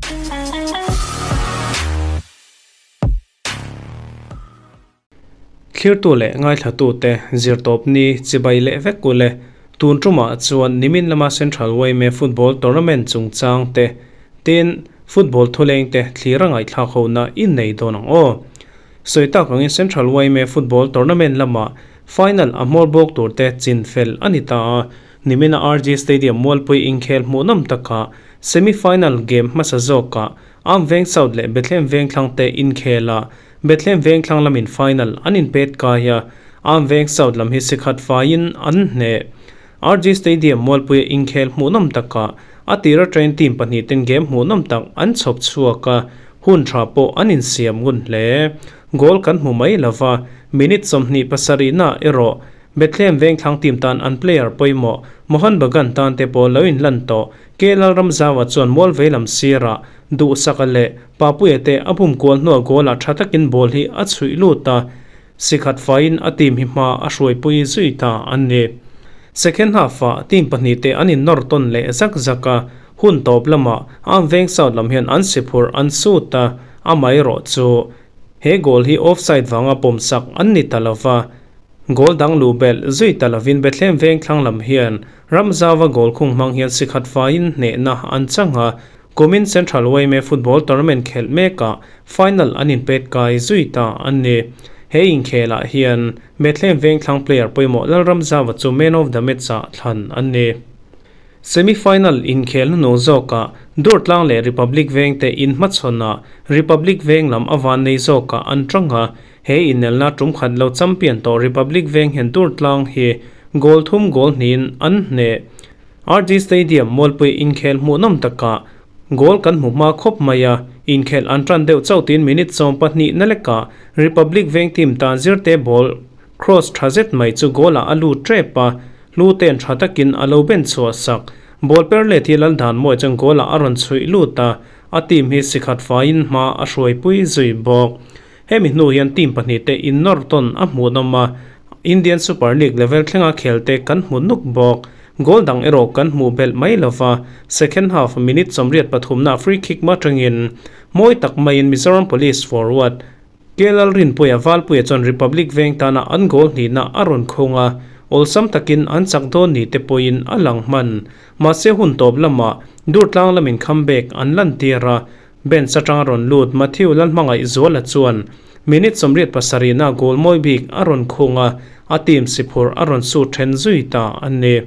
Thlirtu leh ngaithlatute zirtawpni chibai leh vek ule tun tumah chuan nimin lama Central yma Football Tournament chungchang te tin football thuleng te thlir a ngaihthlak hona i nei dawn ang aw. Sawi tak angin Central yma Football Tournament lama final a hmawr bawk tur te chin fel a ni ta a, nimina RG Stadium Mualpui inkhel hmuhnawm takah semi final game hmasa zawkah Arm Veng South leh Bethlehem Vengthlang te inkhel a, Bethlehem Vengthlang lamin final an inpet kai a, Arm Veng South lam hi sikhat faiin an hneh. RG Stadium Mualpuia inkhel hmuhnawm takah a tira train team pahnih ten game hmuhnawm tak an chhawp chhuak a, hun tha pawh an insiam ngun hle. Goal kan hmu mai lova, minute 27 na erawh Bethlehem Vengthlang team tan an player pawimawh Mohan Bagan tan te pawh lo inlan tawh. KLR Ramzaua chuan mual veilam sirah Duhsaka leh Papuia te a bum kual hnuah goal ah tha takin ball hi a chhuih lut a, sikhat faiin a team hi hma a hruaipui zui ta a ni. Second half ah team pahnih te an innawr tawn leh zak zak a, hun tawp lamah Arm Veng South lam hian an siphurh an sut a, amaherawh chu he goal hi offside vanga pawmsak an ni ta lova, Goal dang luh belh zui ta lovin Bethlehem veng thlang lam hian Ramzauva goal khung hmang hian sikhat faiin hnehna an chang a, kumin Central yma Football Tournament khelh mekah final an inpet kai zui ta a ni. He inkhelah hian Bethlehem veng thlang player pawimawh Lalramzauva chu Man of the Match-ah thlan a ni. Semi final inkhel hnuhnung zawkah Durtlang leh Republic vengte inhmachhawnah Republic veng lam a van nei zawkah an tang a, He inelna tum khat lo champion tawh Republic veng hian Durtlang hi goal thum goal hnihin an hneh. RG Stadium Mualpui inkhel hmuhnawm takah goal kan hmu hma khawp mai a, inkhel an tan deuh chauh tiin minute 12 na lekah Republic veng team tan zirte ball cross tha zet mai chu goal ah a lut tep a, hlu ten tha takin a lo ben chhuah sak. Ball per let hi Laldhanmawia chuan goal ah a rawn chhuih lut a, a team hi sikhat faiin hma a hruaipui zui bawk. Hemi hnu hian team pahnih te innawr tawn a hmuhnawm a, Indian Super League level thlenga khel te kan hmu nuk bawk. Goal dang erawh kan hmuh belh mai lova, second half minute 83 na free kick ma tangin mawi tak maiin Mizoram Police forward Kelal Rinpuia Valpuia chuan Republic veng tana an goal hnihna a rawn khung a, awlsam takin an chak dawn ni te pawhin a lang hman. Mahse hun tawp lamah Durtlang lamin comeback an lantir a, Bench atanga rawn lut Matthew Lalhmangaihzuala chuan minute 87 na goal mawi bik a rawn khung a, a team siphurh a rawn sut then zui ta a ni.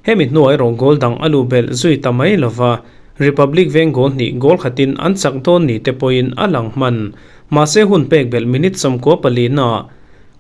Hemi hnuah erawh goal dang a luh belh zui ta mai lova, Republic veng goal hnih goal khatin an chak dawn ni te pawhin a lang hman. Mahse hun pek belh minute 94 na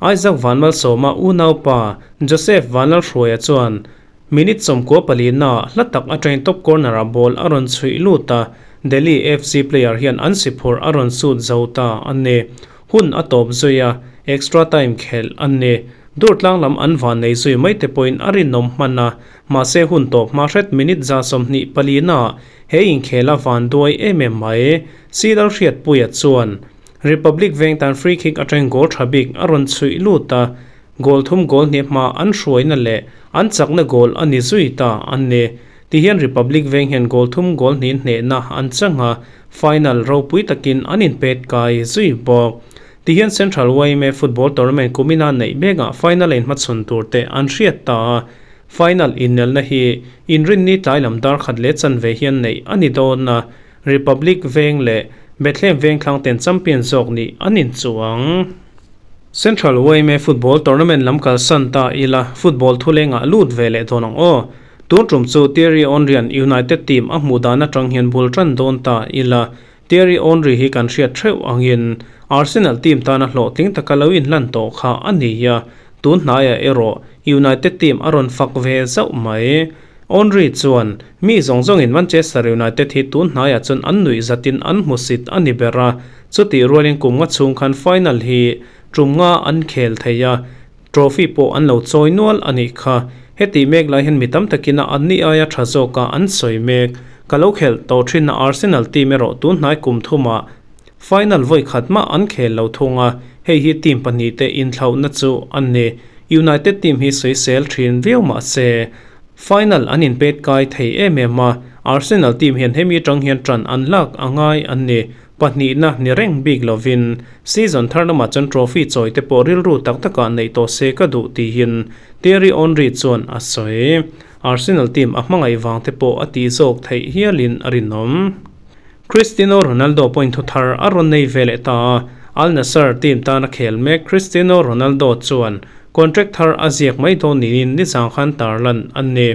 Isaac Vanmalsawma unaupa Joseph Vanlalhruaia chuan Minute 94 na hla tak atangin top corner ah ball a rawn chhuih lut a, Delhi FC player hian an siphurh a rawn sut zo ta a ni. Hun a tawp zui a, extra time khelh a ni. Durtlang lam an van nei zui mai te pawhin a rinawm hman a, mahse hun tawp hma hret minute 124 na he inkhel a van duai em em mai. Silal Hriatpuia chuan Republic veng tan free kick atangin goal tha bik a rawn chhuih lut a, Goal thum goal hnih hma an hruaina leh an chakna goal a ni zui ta an ni. Tihian Republic veng hian goal thum goal hnih hnehna an chang a, final ropui takin an inpet kai zui bawk. Tihian Central yma Football Tournament kumina neih mekah final a inhmachhawn tur te an hriat ta a, final innelna hi inrinni tlai lam dar khat leh chanve hian neih a ni dawn a, Republic veng leh Bethlehem veng thlang ten champion zawk nih an inchuh ang. Central yma Football Tournament lam kalsan ta ila football thulengah lut ve leh dawn ang aw. Tun tum chu Thierry Henry-a'n United team a hmuh dan atang hian bul tan dawn ta ila. Thierry Henry hi kan hriat theuh angin Arsenal team tana hlawhtling taka lo inlan tawh kha a ni a, tun hnaiah erawh United team a rawn fak ve zauh mai. Henry chuan, Mi zawng zawngin Manchester United hi tun hnaiah chuan an nuih zatin an hmusit a ni ber a, chutih rualin kum nga chhung khan final hi tum nga an khel thei a, trophy pawh an lo chawi nual a nih kha. Hetih mek lai hian mi tam takin a anni aia tha zawka an sawi mek. Ka lo khelh tawh thin a Arsenal team erawh tun hnai kum thumah final vawi khat mah an khel lo thung a, hei hi team pahnih te inthlauhna chu a ni. United team hi sawisel thin viau mah se, Final an inpet kai thei em em a, Arsenal team hian hemi atang hian ṭan an lak a ngai an ni. Pahnihna ni reng bik lovin season thar lamah chuan trophy chawi te pawh rilru tak takah neih tawh se ka duh tihin Thierry Henry chuan a sawi. Arsenal team a hmangaih vang te pawh a tih zawk theih hialin a rinawm. Cristiano Ronaldo pawhin thu thar a rawn nei ve leh ta a, Al Nassr team tana khel mek Cristiano Ronaldo chuan contract thar a ziak mai dawn niin nizang khan tarlan a ni.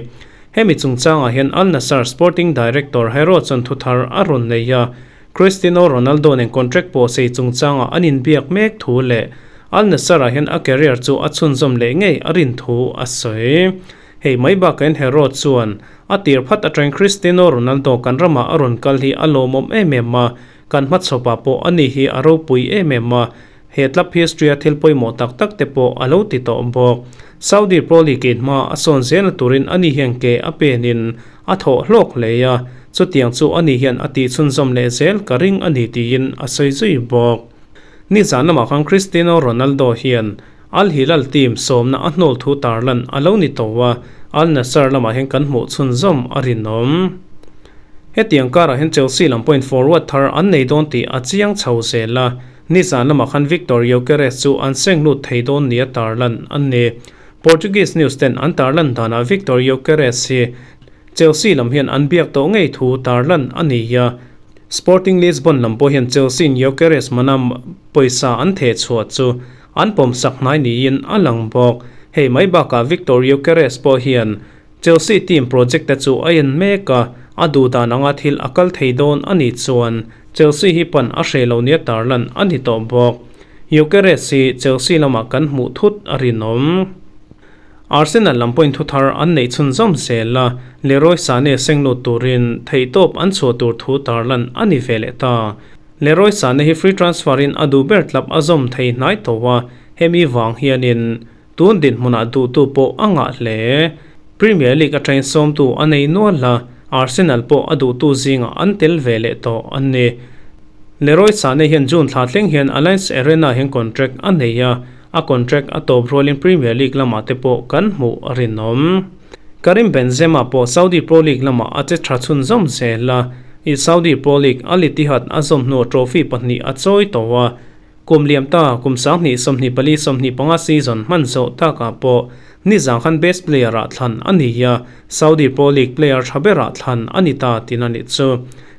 Hemi chungchangah hian Al Nassr sporting director Hero chuan thu thar a rawn nei a, Cristiano Ronaldo nen contract pawh sei chungchangah an inbiak mek thu leh Al Nassr-ah hian a career chu a chhunzawm leh ngei a rin thu a sawi. Hei mai bakah Hero chuan A tir phat atangin Cristiano Ronaldo kan ramah a rawn kal hi a lawmawm em em a, kan hmachhawpah pawh ani hi a ropui em em a, he club history-a thil pawimawh tak tak te pawh a lo ti tawh bawk. Saudi Pro League in hma a sawn zelna turin ani hian ke a penin a thawh hlawk hle a, chutiang chu ani hian a tihchhunzawm leh zel ka ring a ni tiin a sawi zui bawk. Nizan lamah khan Cristiano Ronaldo hian Al Hilal team sawmna a hnawl thu tarlan a lo ni tawh a, Al Nassr lamah hian kan hmuh chhunzawm a rinawm. Hetiang karah hian Chelsea lam pawhin forward thar an nei dawn tih a chiang chho zel a, nizan lamah khan Victor Gyokeres chu an seng lut thei dawn nia tarlan a ni. Portuguese news ten an tarlan danah Victor Gyokeres hi Chelsea lam hian an biak tawh ngei thu tarlan a ni a, Sporting Lisbon lam pawh hian Chelsea-in Gyokeres mana pawisa an theh chhuah chu An pawmsak hnai niin a lang bawk. Hei mai bakah Victor Gyokeres pawh hian Chelsea team project te chu a en mek a, a duh dan anga thil a kal thei dawn a nih chuan Chelsea hi pan a hreh lo nia tarlan a ni tawh bawk. Gyokeres hi Chelsea lamah kan hmuh thut a rinawm. Arsenal lam pawhin thuthar an neih chhunzawm zel a, Leroy Sane seng lut turin theihtawp an chhuah tur thu tarlan a ni ve leh ta. Leroy Sane hi free transfer in a duh ber tlap a zawm thei hnai tawh a, hemi vang hianin tun dinhmunah duhtu pawh a ngah hle. Premier League atangin sawmtu a nei nual a, Arsenal pawh a duhtu zingah an tel ve leh tawh a ni. Leroy Sane hian June thla thleng hian Allianz Arena hian contract a nei a, a contract a tawp rualin Premier League lamah te pawh kan hmuh a rinawm. Karim Benzema pawh Saudi Pro League lamah a che tha chhunzawm zel a, i Saudi Pro League Al Ittihad a zawm hnuah trophy pahnih a chawi tawh a, kum liam ta kum 20 24 25 season hman zawh takah pawh nizang khan best player ah thlan a ni a, Saudi Pro League player tha berah thlan a ni ta tin a nih chu.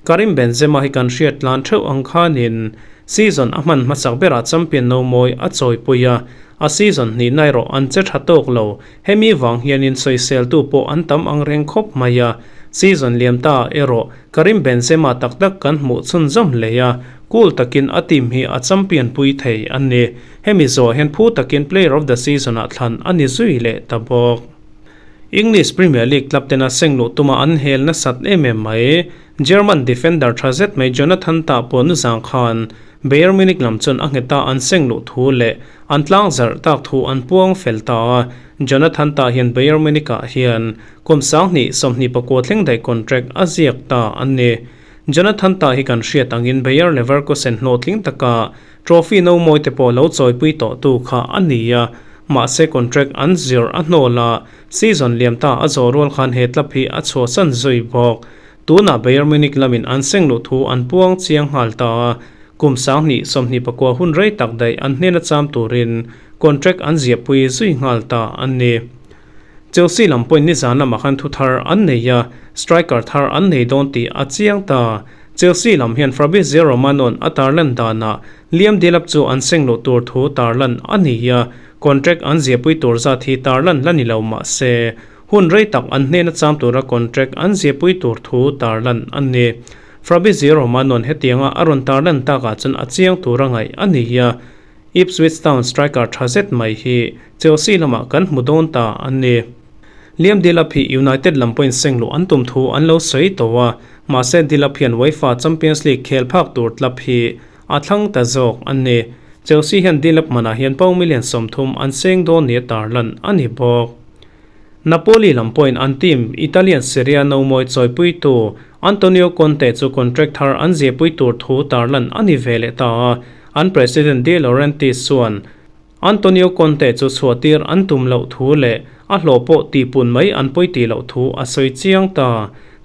Karim Benzema hi kan hriat tlan theuh ang khanin season a hman hmasak berah champion no mawi a chawipui a, a season hnih na erawh an che tha tawk lo. Hemi vang hianin sawiseltu pawh an tam ang reng khawp mai a, season liam ta erawh Karim Benzema tak tak kan hmuh chhunzawm hle a, cool takin a team hi a champion pui thei a ni. Hemi zawh hian phu takin player of the season ah thlan a ni zui leh ta bawk. English Premier League club tena seng luh tuma an hel nasat em em mai. German defender tha zet mai Jonathan Tah pawh nuzang khan Bayern Munich lam chuan a ngheta an seng luh thu leh an tlang zarh tak thu an puang fel ta a. Jonathan Tah hian Bayern Munich ah hian kum 20 29 thleng daih contract a ziak ta a ni. Jonathan Tah hi kan hriat angin Bayer Leverkusen hlawhtling taka trophy no mawi te pawh lo chawipui tawhtu kha a ni a, mahse contract an zir a hnawl a, season liam ta a zawh rual khan he club hi a chhuahsan zui bawk. Tunah Bayern Munich lamin an seng luh thu an puang chiang nghal ta a, kum 20 29 hun rei tak daih an hnena cham turin contract an ziahpui zui nghal ta a ni. Chelsea lam pawhin nizan lamah khan thu thar an nei a, striker thar an nei dawn tih a chiang ta. Chelsea lam hian Fabrizio Romano-a'n a tarlan danah Liam Delap chu an seng luh tur thu tarlan a ni a, contract an ziahpui tur zat hi tarlan la ni lo mah se, Hun rei tak an hnena cham tura contract an ziahpui tur thu tarlan a ni. Fabrizio Romano-a'n hetianga a rawn tarlan takah chuan a chiang tura ngaih a ni a, Ipswich Town striker tha zet mai hi Chelsea lamah kan hmu dawn ta a ni. Liam Delap hi United lam pawhin seng luh an tum thu an lo sawi tawh a, mahse Delap hian UEFA Champions League khel phak tur club hi a thlang ta zawk a ni. Chelsea hian Delap manah hian pound million 30 an seng dawn nia tarlan a ni bawk. Napoli lam pawhin an team Italian Serie A nomawi chawipuitu Antonio Conte chu contract thar an ziahpui tur thu tarlan a ni ve leh ta a, an president De Laurentiis chuan Antonio Conte chu chhuahtir an tum loh thu leh a hlawh pawh tihpun mai an pawi tih loh thu a sawi chiang ta.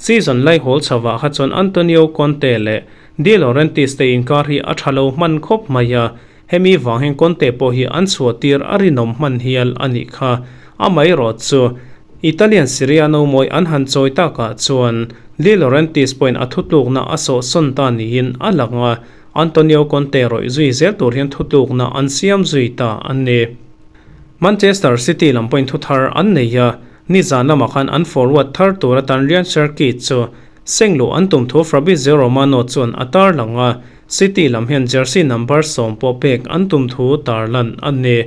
Season laihawl chhovah kha chuan Antonio Conte leh De Laurentiis te inkar hi a tha lo hman khawp mai a, hemi vang hian Conte pawh hi an chhuahtir a rinawm hman hial a nih kha. Amaherawh chu Italian Serie A nomawi an han chawi takah chuan De Laurentiis pawhin a thutlukna a sawhsawn ta niin a lang a, Antonio Conte rawih zui zel tur hian thutlukna an siam zui ta a ni. Manchester City lam pawhin thuthar an nei a, nizan lamah khan an forward thar tur atan Ryan Cherki chu sengluh an tum thu Fabrizio Romano chuan a tarlang a, City lam hian jersey number sawm pawh pek an tum thu tarlan a ni.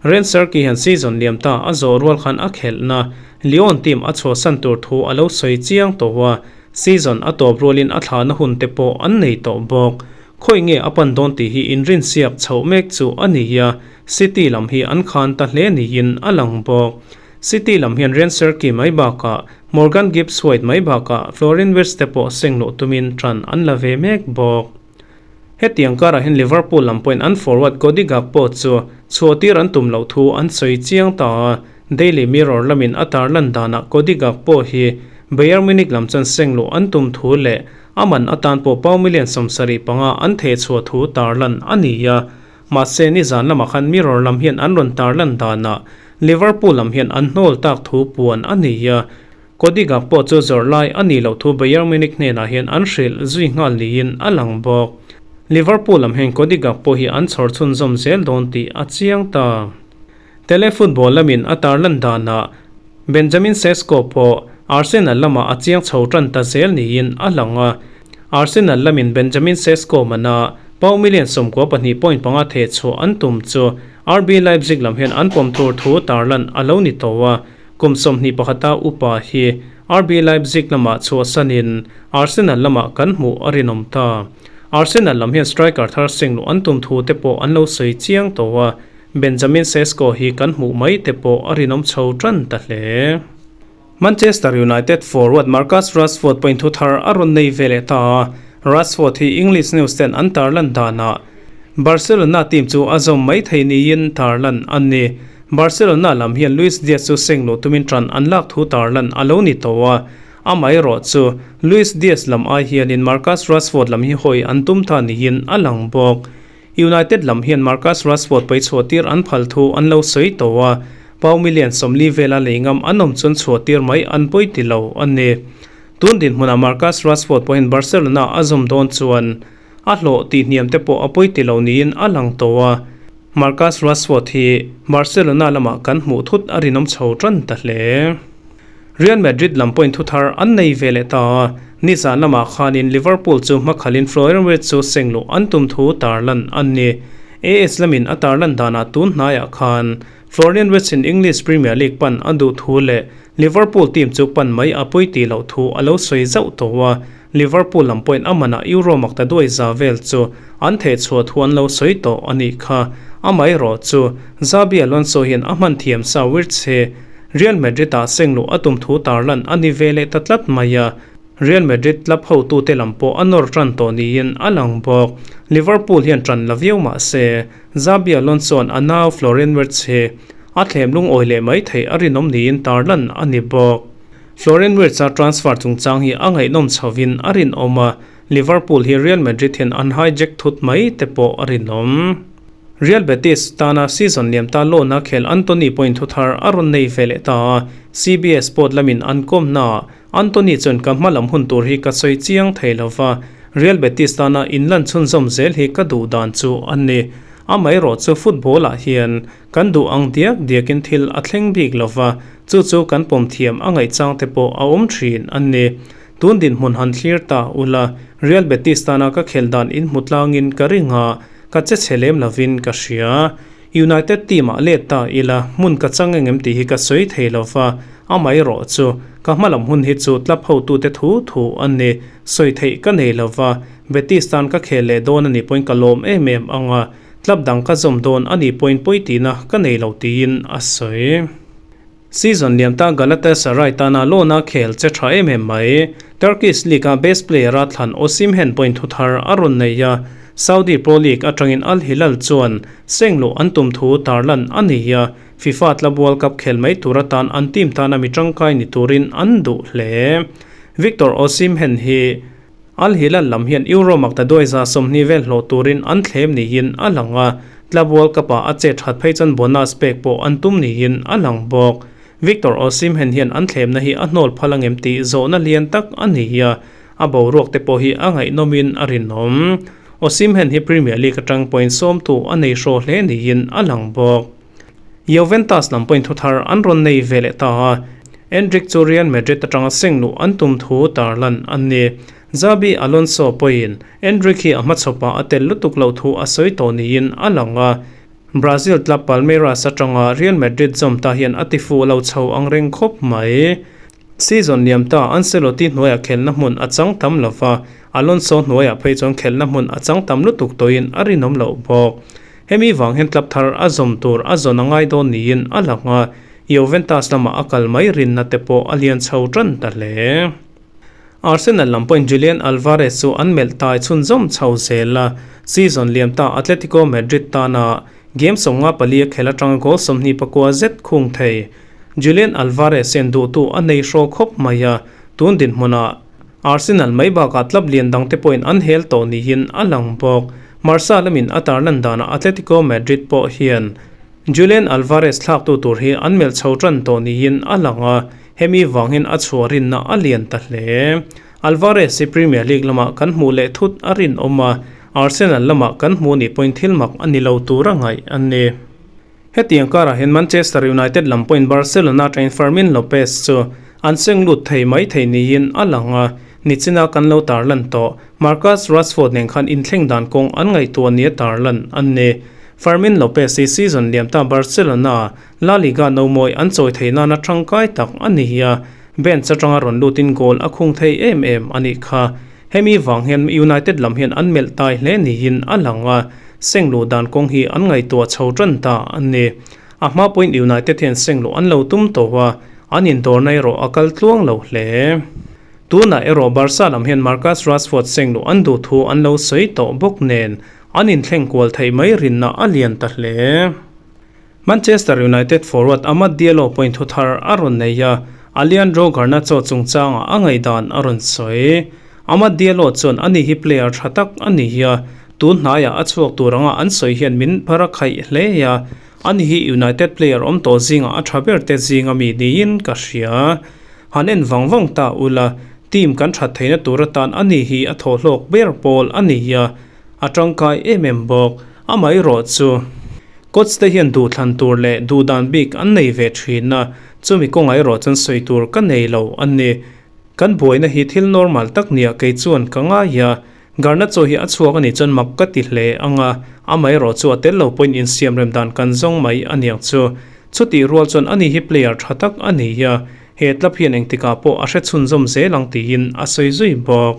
Ryan Cherki hian season liam ta a zawh rual khan a khelhna Lyon team a chhuahsan tur thu a lo sawi chiang tawh a, Season a tawp rualin a thlahna hun te pawh an nei tawh bawk. Khawi nge a pan dawn tih hi inrinsiak chhoh mek chu a ni a, City lam hi an khan ta hle niin a lang bawk. City lam hian Ryan Cherki mai bakah Morgan Gibbs-White mai bakah Florian Wirtz te pawh seng luh tumin ṭan an la ve mek bawk. Hetiang karah hian Liverpool lam pawhin an forward Cody Gakpo chu chhuahtir an tum loh thu an sawi chiang ta a, Daily Mirror lamin a tarlan danah Cody Gakpo hi Bayern Munich lam chuan seng luh an tum thu leh a man atan pawh pound million 75 an thehchhuah thu tarlan a ni a. Mahse nizan lamah khan Mirror lam hian an rawn tarlan danah Liverpool lam hian an hnawl tak thu puan a ni a, Cody Gakpo chu zawrh lai a nih loh thu Bayern Munich hnenah hian an hrilh zui nghal niin a lang bawk. Liverpool lam hian Cody Gakpo hi an chhawr chhunzawm zel dawn tih a chiang ta. Tele football lamin a tarlan danah Benjamin Sesko pawh Arsenal lamah a chiang chho tan ta zel niin a lang a. Arsenal lamin Benjamin Sesko mana pound million 92.5 thehchhuah an tum chu RB Leipzig lam hian an pawm tur thu tarlan a lo ni tawh a. Kum 21 a upa hi RB Leipzig lamah chhuahsanin Arsenal lamah kan hmuh a rinawm ta. Arsenal lam hian striker thar seng luh an tum thu te pawh an lo sawi chiang tawh a, Benjamin Sesko hi kan hmuh mai te pawh a rinawm chho tan ta hle. Manchester United forward Marcus Rashford pawhin thu thar a rawn nei ve leh ta a, Rashford hi English news ten an tarlan danah Barcelona team chu a zawm mai thei niin tarlan a ni. Barcelona lam hian Luis Diaz chu seng luh tumin ṭan an lak thu tarlan a lo ni tawh a, amaherawh chu Luis Diaz lam ai hianin Marcus Rashford lam hi hawi an tum ta niin a lang bawk. United lam hian Marcus Rashford paihchhuah tir an phal thu an lo sawi tawh a, pound million 40 vela lei ngam an awm chuan chhuah tir mai an pawi ti lo a ni. Tun dinhmunah Marcus Rashford pawhin Barcelona a zawm dawn chuan a hlawh tihhniam te pawh a pawi ti lo niin a lang tawh a, Marcus Rashford hi Barcelona lamah kan hmuh thut a rinawm chho tan ta hle. Real Madrid lam pawhin thuthar an nei ve leh ta a, nizan lamah khanin Liverpool chu hmakhalin Florian Wirtz chu seng luh an tum thu tarlan an ni. AS lamin a tarlan danah tun hnaiah khan Florian Wirtz in English Premier League pan a duh thu leh Liverpool team chu pan mai a pawi tih loh thu a lo sawi zauh tawh a, Liverpool lam pawhin a manah Euro makta duai za vel chu an thehchhuah thu an lo sawi tawh a nih kha. Amaherawh chu Xabi Alonso hian a hman thiam sa Wirtz hi Real Madrid ah seng luh a tum thu tarlan a ni ve leh ta tlat mai a, Real Madrid club hotute lam pawh a nawr tan tawh niin a lang bawk. Liverpool hian tan la viau mah se, Xabi Alonso-a'n a nau Florian Wirtz hi a thlem lungawi leh mai theih a rinawm niin tarlan a ni bawk. Florian Wirtz-a transfer chungchang hi a ngaihnawm chhovin a rinawm a, Liverpool hi Real Madrid hian an hijack thut mai te pawh a rinawm. Real Betis tana season liam ta loan-a khel Antony pawhin thuthar a rawn nei ve leh ta a, CBS Sport lamin an kawmnaah Antony chuan ka hma lam hun tur hi ka sawi chiang thei lo va, Real Betis tana inlan chhunzawm zel hi ka duh dan chu a ni. Amaherawh chu football-ah hian kan duh ang diak diakin thil a thleng bik lo va, chu chu kan pawm thiam a ngaihchang te pawh a awm thin a ni. Tun dinhmun han thlir ta ula, Real Betis tana ka khel dan inhmu tlangin ka ring a, ka che chhe lem lovin ka hria. United team ah let ta ila, hmun ka chang engem tih hi ka sawi thei lo va, amaherawh chu ka hmalam hun hi chu club hotute thu thu a ni, sawi theih ka nei lo va, Betis tan ka khel leh dawn a nih pawhin ka lawm em em ang a, club dang ka zawm dawn a nih pawhin pawi tihna ka nei lo tiin a sawi. Season liam ta Galatasaray tana loan-a khel che tha em em mai. Turkish League-a best player-a thlan Osimhen pawhin thuthar a rawn nei a, Saudi Pro League atangin Al Hilal chuan seng luh an tum thu tarlan a ni a, FIFA Club World Cup khel mai tur atan an team tana mi tangkai ni turin an duh hle. Victor Osimhen hi Al Hilal lam hian Euro maktaduai 120 vel hlawh turin an thlem niin a lang a, club World Cup-ah a chet that phei chuan bonus pek pawh an tum niin a lang bawk. Victor Osimhen hian an thlemna hi a hnawl phal angem tih zawhna lian tak a ni a, a boruak te pawh hi a ngaihnawmin a rinawm. Osimhen hi Premier League atang point sawmtu a nei hraw hle niin a lang bawk. Juventus lam pawhin thuthar an rawn nei ve leh ta a, Endrick chu Real Madrid atanga seng luh an tum thu tarlan a ni. Xabi Alonso pawhin Endrick hi a hmachhawpah a tel lutuk loh thu a sawi tawh niin a lang a, Brazil club Palmeiras atanga Real Madrid zawm ta hian a tifuh lo chho ang reng khawp mai. Season liam ta Ancelotti hnuaiah khelhna hmun a chang tam lo va, Alonso hnuaiah phei chuan khelhna hmun a chang tam lutuk tawhin a rinawm loh bawk. Hemi vang hian club thar a zawm tur a zawn a ngai dawn niin a lang a, Juventus lamah a kal mai rinna te pawh a lian chho tan ta hle. Arsenal lam pawhin Julian Alvarez chu an melh tai chhunzawm chho zel a, season liam ta Atletico Madrid tana game 54 a khelh atanga goal 24 zet khung thei. Julian Alvarez hian duhtu a nei hraw khawp mai a, tun dinhmunah Arsenal mai bakah club lian dangte pawhin an hel tawh niin a lang bawk. Marca lamin a tarlan danah Atletico Madrid pawh hian Julian Alvarez thlaktu tur hi an melh chho tan tawh niin a lang a, hemi vangin a chhuah rinna a lian ta hle. Alvarez hi Premier League lamah kan hmuh leh thut a rinawm a, Arsenal lamah kan hmuh nih pawhin thil mak a ni lo tur a ngaih a ni. Hetiang karah hian Manchester United lam pawhin Barcelona atangin Fermin Lopez chu an seng lut thei mai thei niin a lang a, nichina kan lo tarlan tawh Marcus Rashford nen khan inthleng dan kawng an ngaihtuah nia tarlan a ni. Fermin Lopez hi season liam ta Barcelona La Liga nomawi an chawi thei nana tangkai tak a ni a, bench atanga rawn lutin goal a khung thei em em a nih kha. Hemi vang hian United lam hian an melh tai hle niin a lang a, seng luh dan kawng hi an ngaihtuah chho tan ta a ni. A hma pawhin United hian seng luh an lo tum tawh a, an indawrna erawh a kal tluang lo hle. Tunah erawh Barca lam hian Marcus Rashford seng luh an duh thu an lo sawi tawh bawk nen, an inthleng kual theih mai rinna a lian ta hle. Manchester United forward Amad Diallo pawhin thu thar a rawn nei a, Alejandro Garnacho chungchangah a ngaihdan a rawn sawi. Amad Diallo chuan ani hi player tha tak a ni a, tun hnaiah a chhuak tur anga an sawi hian min phar a khaih hle a, ani hi United player awm tawh zingah a tha ber te zinga mi niin ka hria. Han en vang vang ta ula, team kan that theihna tur atan ani hi a thawhhlawk ber pawl a ni a, a tangkai em em bawk. Amaherawh chu. Coach te hian duhthlan tur leh duhdan bik an nei ve thin a, chumi kawngah erawh chuan sawi tur ka nei lo a ni. Kan buaina hi thil normal tak nia kei chuan ka ngai a, Garnacho hi a chhuak a nih chuan mak ka ti hle ang a, amaherawh chu a tel lo pawhin insiam rem dan kan zawng mai a niang chu. Chutih rual chuan ani hi player tha tak a ni a, he club hian engtikah pawh a hre chhunzawm zel ang tiin a sawi zui bawk.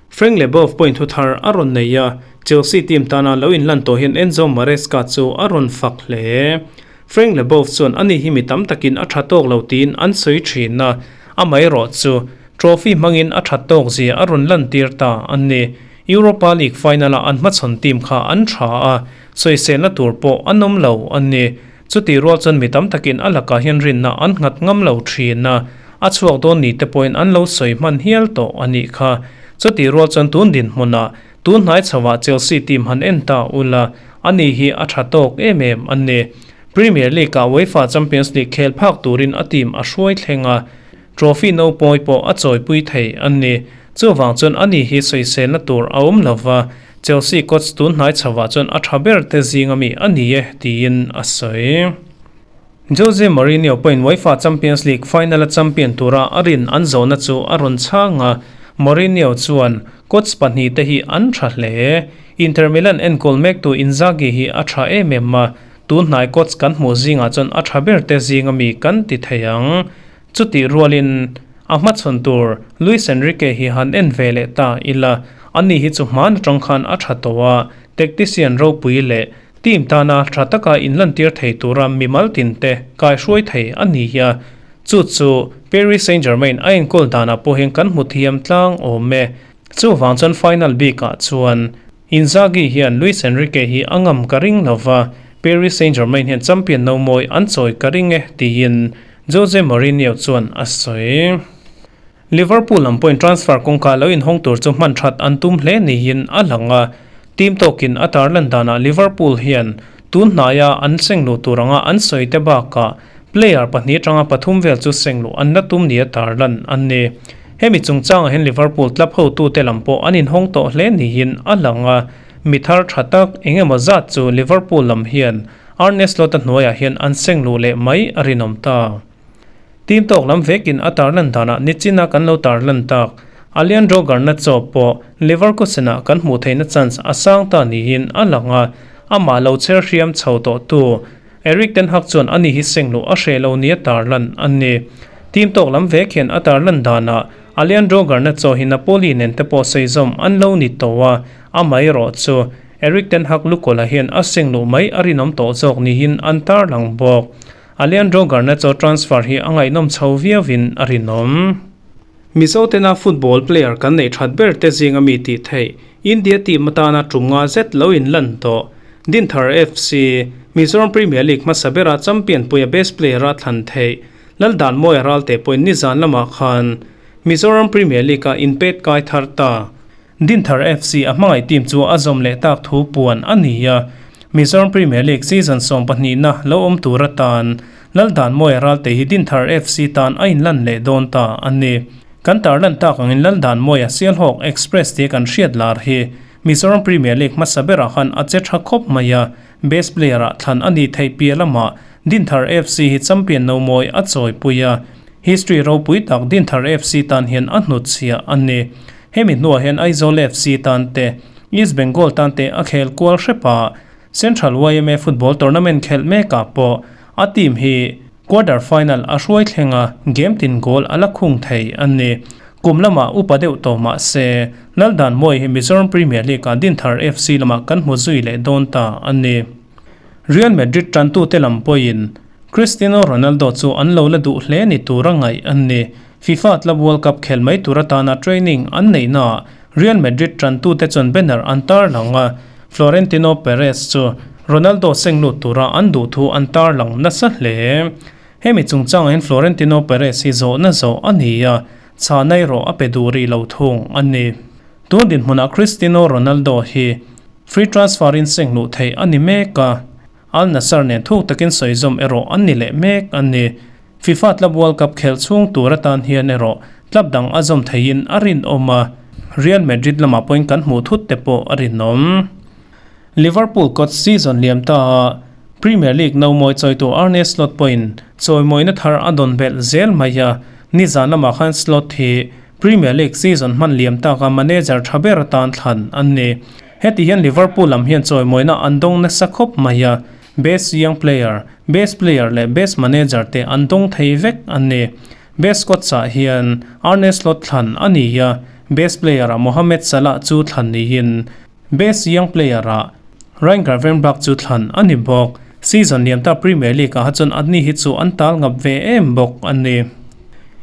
Frank Leboeuf pawhin thuthar a rawn nei a, Chelsea team tana lo inlan tawh hian Enzo Maresca chu a rawn fak hle. Frank Leboeuf chuan ani hi mi tam takin a tha tawk lo tiin an sawi thin a, amaherawh chu trophy hmangin a that tawk zia a rawn lantir ta a ni. Europa League final-a an hmachhawn team kha an tha a, sawiselna tur pawh an awm lo a ni. Chutih rual chuan mi tam takin a lakah hian rinna an nghat ngam lo thin a, a chhuak dawn ni te pawhin an lo sawi hman hial tawh a nih kha. Chutih rual chuan tun dinhmunah, tun hnai chhoah Chelsea team han en ta ula, ani hi a tha tawk em em a ni. Premier League-ah UEFA Champions League khel phak turin a team a hruai thleng a, trophy no pawi pawh a chawipui thei a ni. Chuvang chuan ani hi sawiselna tur a awm lova, Chelsea coach tun hnai chhoah chuan a tha ber te zing ami a ni e tiin a sawi. Jose Mourinho pawhin UEFA Champions League final a champion tura a rin an zawhna chu a rawn chhang a, Mourinho chuan, Coach pahnih te hi an tha hle. Inter Milan enkawl mektu Inzaghi hi a tha em em a, tun hnai coach kan hmuh zingah chuan a tha ber te zing ami kan ti thei ang. Chutih rualin a hmachhawn tur Luis Enrique hi han en ve leh ta ila, ani hi chu hman atang khan a tha tawh a, tactician ropui leh team tana tha taka inlantir thei tura mimal tinte kaihruai thei a ni a, chu chu Paris Saint-Germain a enkawl danah pawh hian kan hmu thiam tlang awm e. Chuvang chuan final bikah chuan Inzaghi hian Luis Enrique hi a ngam ka ring lova, Paris Saint-Germain hian champion no mawi an chawi ka ring e, tiin Jose Mourinho chuan a sawi. Liverpool lam pawhin transfer kawngka lo inhawng tur chu hman that an tum hle niin a lang a, team tawkin a tarlan danah Liverpool hian tun hnaia an sengluh tur anga an sawi te bakah player pahnih atanga pathum vel chu sengluh an la tum nia tarlan an ni. Hemi chungchangah hian Liverpool club hotute lam pawh an inhawng tawh hle niin a lang a, mi thar tha tak eng emaw zat chu Liverpool lam hian Arne Slot-a hnuaiah hian an sengluh leh mai a rinawm ta. Team tawk lam vekin a tarlan danah nichina kan lo tarlan tak Alejandro Garnacho pawh Leverkusen-ah kan hmuh theihna chance a sang ta niin a lang a, amah lo chher hriam chho tawhtu Erik ten Hag chuan ani hi sengluh a hreh lo nia tarlan a ni. Team tawk lam vek hian a tarlan danah Alejandro Garnacho hi Napoli nen te pawh sawi zawm an lo ni tawh a, amaherawh chu Erik ten Hag lukawlh hian a sengluh mai a rinawm tawh zawk niin an tarlang bawk. Alejandro Garnacho transfer hi a ngaihnawm chho viauin a rinawm. Mizo tena football player kan neih that ber te zinga mi tih theih India team atana tum nga zet lo in lan tawh. Dinthar FC, Mizoram Premier League hmasa bera champion puia best player a thlan theih Laldanmawia Ralte pawhin nizan lamah khan Mizoram Premier League ah inpet kai thar ta. Dinthar FC a hmangaih team chu a zawm leh tak thu puan a ni a, Mizoram Premier League season sawmpahnihna lo awm tur atan Laldanmawia Ralte hi Dinthar FC tan a inlan leh dawn ta a ni. Kan tarlan tak angin Laldanmawia Sialhawk Express tia kan hriat lar hi Mizoram Premier League hmasa berah khan a che tha khawp mai a, best player ah thlan a nih theih piah lamah Dinthar FC hi champion no mawi a chawipui a, history ropui tak Dinthar FC tan hian a hnutchhiah a ni. Hemi hnuah hian Aizawl FC tan te, East Bengal tan te a khel kual hrep a, Central yma Football Tournament khelh mekah pawh a team hi quarter final a hruai thleng a, game tin goal a la khung thei a ni. Kum lamah upa deuh tawh mah se, Laldanmawii hi Mizoram Premier League-ah Dinthar FC lamah kan hmu zui leh dawn ta a ni. Real Madrid tantute lam pawhin Cristiano Ronaldo chu an lo la duh hle ni tura ngaih a ni. FIFA Club World Cup khel mai tur atana training an neihnaah Real Madrid tantute chuan banner an tarlang a, Florentino Perez chu Ronaldo seng lut tura an duh thu an tarlang nasa hle. Hemi chungchangah hian Florentino Perez hi zawhna zawh a ni a, chhahna erawh a pe duh rih lo thung a ni. Tun dinhmunah Cristiano Ronaldo hi free transfer in seng luh theih a ni mek a, Al Nassr nen thuk takin sawi zawm erawh an ni leh mek a ni. FIFA Club World Cup khelh chhung tur atan hian erawh club dang a zawm theiin a rinawm a, Real Madrid lamah pawhin kan hmuh thut te pawh a rinawm. Liverpool coach season liam ta a Premier League no mawi chawitu Arne Slot pawhin chawimawina thar a dawn belh zel mai a, nizan lamah khan Slot hi Premier League season hman liam taka manager tha ber atan thlan an ni. Heti hian Liverpool lam hian chawimawina an dawng nasa khawp mai a, Best Young Player, Best Player leh Best Manager te an dawng thei vek a ni. Best Coach-ah hian Arne Slot thlan a ni a, Best Player-ah Mohamed Salah chu thlan niin Best Young Player-ah Ryan Gravenberch chu thlan a ni bawk. Season liam ta Premier League-ah ha chuan anni hi chu an tal ngap ve em bawk a ni.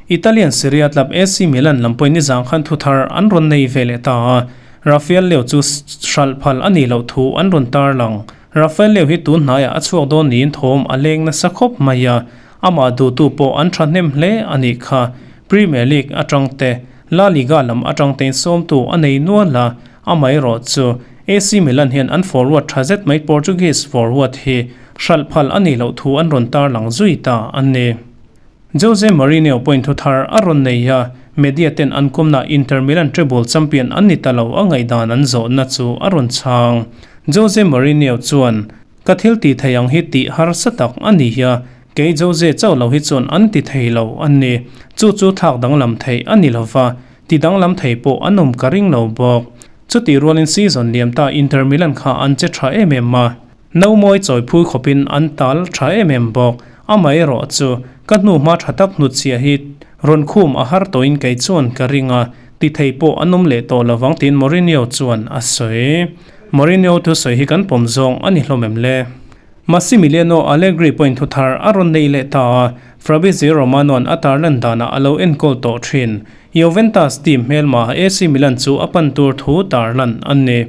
Italian Serie A club AC Milan lam pawhin nizang khan thuthar an rawn nei ve leh ta a, Rafael Leao chu hralh phal a nih loh thu an rawn tarlang. Rafael Leo hi tun hnaiah a chhuak dawn niin thawm a leng nasa khawp mai a, amah duhtu pawh an thahnem hle a nih kha. Premier League atang te, La Liga lam atang tein sawmtu a nei nual a, amaherawh chu AC Milan hian an forward tha zet mai Portuguese forward hi hralh phal a nih loh thu an rawn tarlang zui ta a ni. Jose Mourinho pawhin thu thar a rawn nei a, media ten an kumna Inter Milan treble champion an ni ta lo a ngaihdan an zawhna chu a rawn chhang. Jose Mourinho chuan, Ka thil tih thei ang hi tih harsa tak a ni a, kei Jose chauh lo hi chuan an ti thei lo a ni. Chu chu thlak danglam theih a ni lo va, ti danglam thei pawh an awm ka ring lo bawk. Chutih rualin season liam ta Inter Milan kha an che tha em em a, Nomawi chawi phui khawpin an tal tha em em bawk. Amaherawh chu, ka hnuhma tha tak hnutchhiah hi rawn khum a har tawhin kei chuan ka ring a, ti thei pawh an awm leh tawh lovang tiin Mourinho chuan a sawi. Mourinho thusawi hi kan pawm zawng a ni hlawm em le? Massimiliano Allegri pawhin thu thar a rawn nei leh ta a, Fabrizio Romano-a'n a tarlan danah a lo enkawl tawh thin. Juventus team hmelma AC Milan chu a pan tur thu tarlan a ni.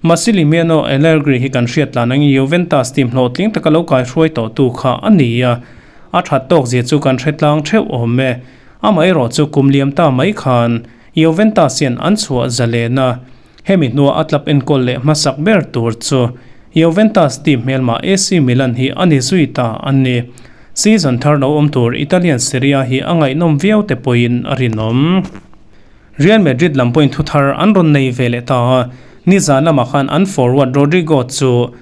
Massimiliano Allegri hi kan hriat tlan angin Juventus team hlawhtling taka lo kaihruai tawhtu kha a ni a, a that tawk zia chu kan hre tlang theuh awm e. Amaherawhchu kum liam ta mai khan Juventus hian an chhuah zalen a, hemi hnua a club enkawl leh hmasak ber tur chu Juventus team hmelma AC Milan hi a ni zui ta a ni. Season thar lo awm tur Italian Serie A hi a ngaihnawm viau te pawhin a rinawm. Real Madrid lam pawhin thu thar an rawn nei ve leh ta a, nizan lamah khan an forward Rodrygo chu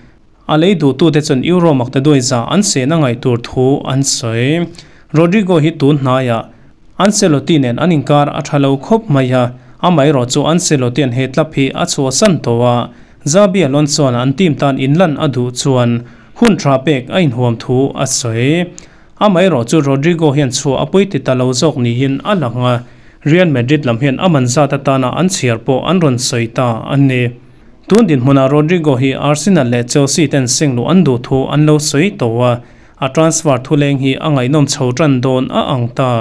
A lei duhtute chuan Euro maktaduai za an sehna ngaih tur thu an sawi. Rodrygo hi tun hnaiah Ancelotti nen an inkar a tha lo khawp mai a, amaherawh chu Ancelotti-a'n he club hi a chhuahsan tawh a, Xabi Alonso-a'n an team tan inlan a duh chuan hun tha pek a inhuam thu a sawi. Amaherawh chu Rodrygo hian chhuah a pawi ti ta lo zawk niin a lang a, Real Madrid lam hian a man zat atana an chhiar pawh an rawn sawi ta a ni. Tun dinhmunah Rodrygo hi Arsenal leh Chelsea ten sengluh an duh thu an lo sawi tawh a, a transfer thuleng hi a ngaihnawm chho tan dawn a ang ta.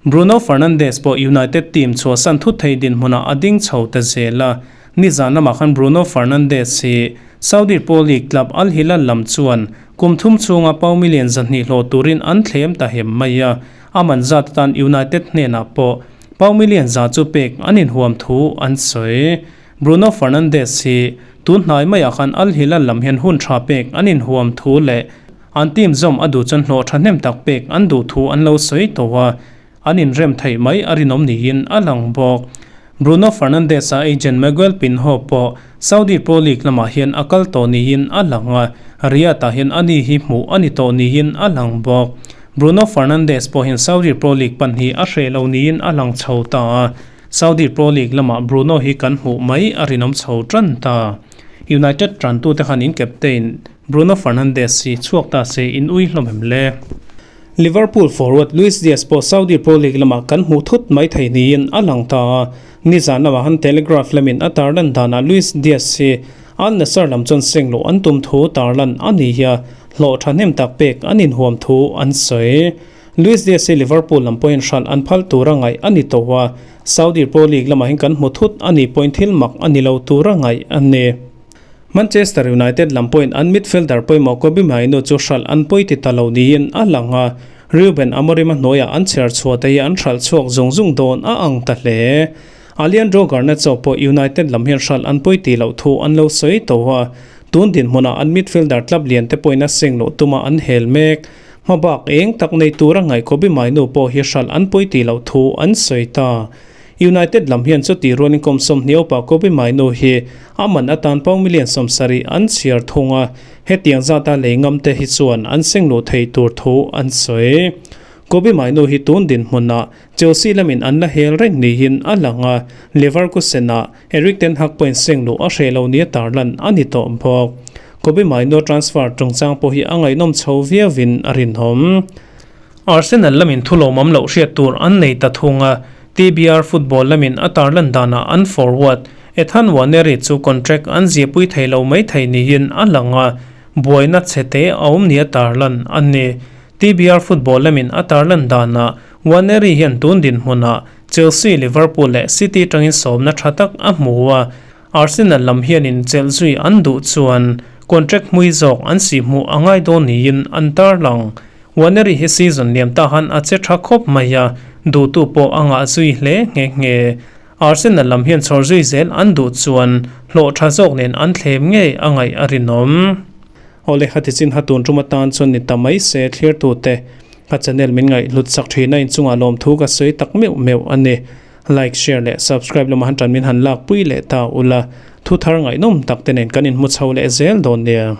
Bruno Fernandes pawh United team chhuahsan thut thei dinhmunah a ding chho ta zel a, nizan lamah khan Bruno Fernandes hi Saudi Pro League club Al Hilal lam chuan kum thum chhunga pound million 200 hlawh turin an thlem ta hem mai a, a man zat atan United hnenah pawh pound million 100 chu pek an inhuam thu an sawi. Bruno Fernandes hi tun hnai maiah khan Al Hilal lam hian hun tha pek an inhuam thu leh an team zawm a duh chuan hlawh thahnem tak pek an duh thu an lo sawi tawh a, an inrem theih mai a rinawm niin a lang bawk. Bruno Fernandes-a agent Miguel Pinho pawh Saudi Pro League lamah hian a kal tawh niin a lang a, Riyadh-ah hian ani hi hmuh a ni tawh niin a lang bawk. Bruno Fernandes pawh hian Saudi Pro League pan hi a hreh lo niin a lang chho ta a. Saudi Pro League lamah Bruno hi kan hmuh mai a rinawm chho tan ta. United tantute khan in captain Bruno Fernandes hi chhuak ta se in ui hlawm em le? Liverpool forward Luis Diaz pawh Saudi Pro League lamah kan hmuh thut mai thei niin a lang ta a. Nizan lamah han Telegraph lamin a tarlan danah Luis Diaz hi Al Nassr lam chuan sengluh an tum thu tarlan a ni hi a, hlawh thahnem tak pek an inhuam thu an sawi. Luis Diaz hi Liverpool lam pawhin hralh an phal tura ngaih a ni tawh a, Saudi Pro League lamah hian kan hmu thut a nih pawhin thil mak a ni lo tura ngaih a ni. Manchester United lam pawhin an midfielder pawimawh Kobbie Mainoo chu hralh an pawi ti ta lo niin a lang a, Ruben Amorim a hnuaiah an chher chhuah te hi an hralh chhuak zung zung dawn a ang ta hle. Alejandro Garnacho pawh United lam hian hralh an pawi ti loh thu an lo sawi tawh a, tun dinhmunah an midfielder club lian te pawhin a seng loh tuma an hel mek. Hmabak eng tak nei tura ngaih Kobbie Mainoo pawh hi hralh an pawi tih loh thu an sawi ta. United lam hian chutih rualin kum 20 upa Kobbie Mainoo hi a man atan pound million 70 an chhiar thung a, hetiang zata lei ngam te hi chuan an seng luh thei tur thu an sawi. Kobbie Mainoo hi tun dinhmunah Chelsea lamin an la hel reng niin a lang a, Leverkusen-ah Erik ten Hag pawhin seng luh a hreh lo nia tarlan a ni tawh bawk. Kobbie Mainoo transfer chungchang pawh hi a ngaihnawm chho viauin a rinawm. Arsenal lamin thu lawmawm loh hriat tur an nei ta thung a, TBR football lamin a tarlan danah an forward Ethan Nwaneri chu contract an ziahpui thei lo mai thei niin a lang a, buaina chhete a awm nia tarlan a ni. TBR football lamin a tarlan danah Nwaneri hian tun dinhmunah Chelsea, Liverpool leh City tangin sawmna tha tak a hmu a, Arsenal lam hianin chelh zui an duh chuan contract hmui zawk an sih hmuh a ngai dawn niin an tarlang. Nwaneri hi season liam ta han a che tha khawp mai a, duhtu pawh a ngah zui hle nghe nghe. Arsenal lam hian chhawr zui zel an duh chuan hlawh tha zawk nen an thlem ngei a ngaih a rinawm. Awle hati chin ha tun tum atan chuan ni ta mai se thlirtute ka channel min ngaih hlut sak thin a inchungah lawmthu ka sawi tak meuh meuh a ni. Like, share leh subscribe lamah han tan min han lak pui leh ta ula thu thar ngaihnawm tak te nen kan inhmu chho leh zel dawn nia.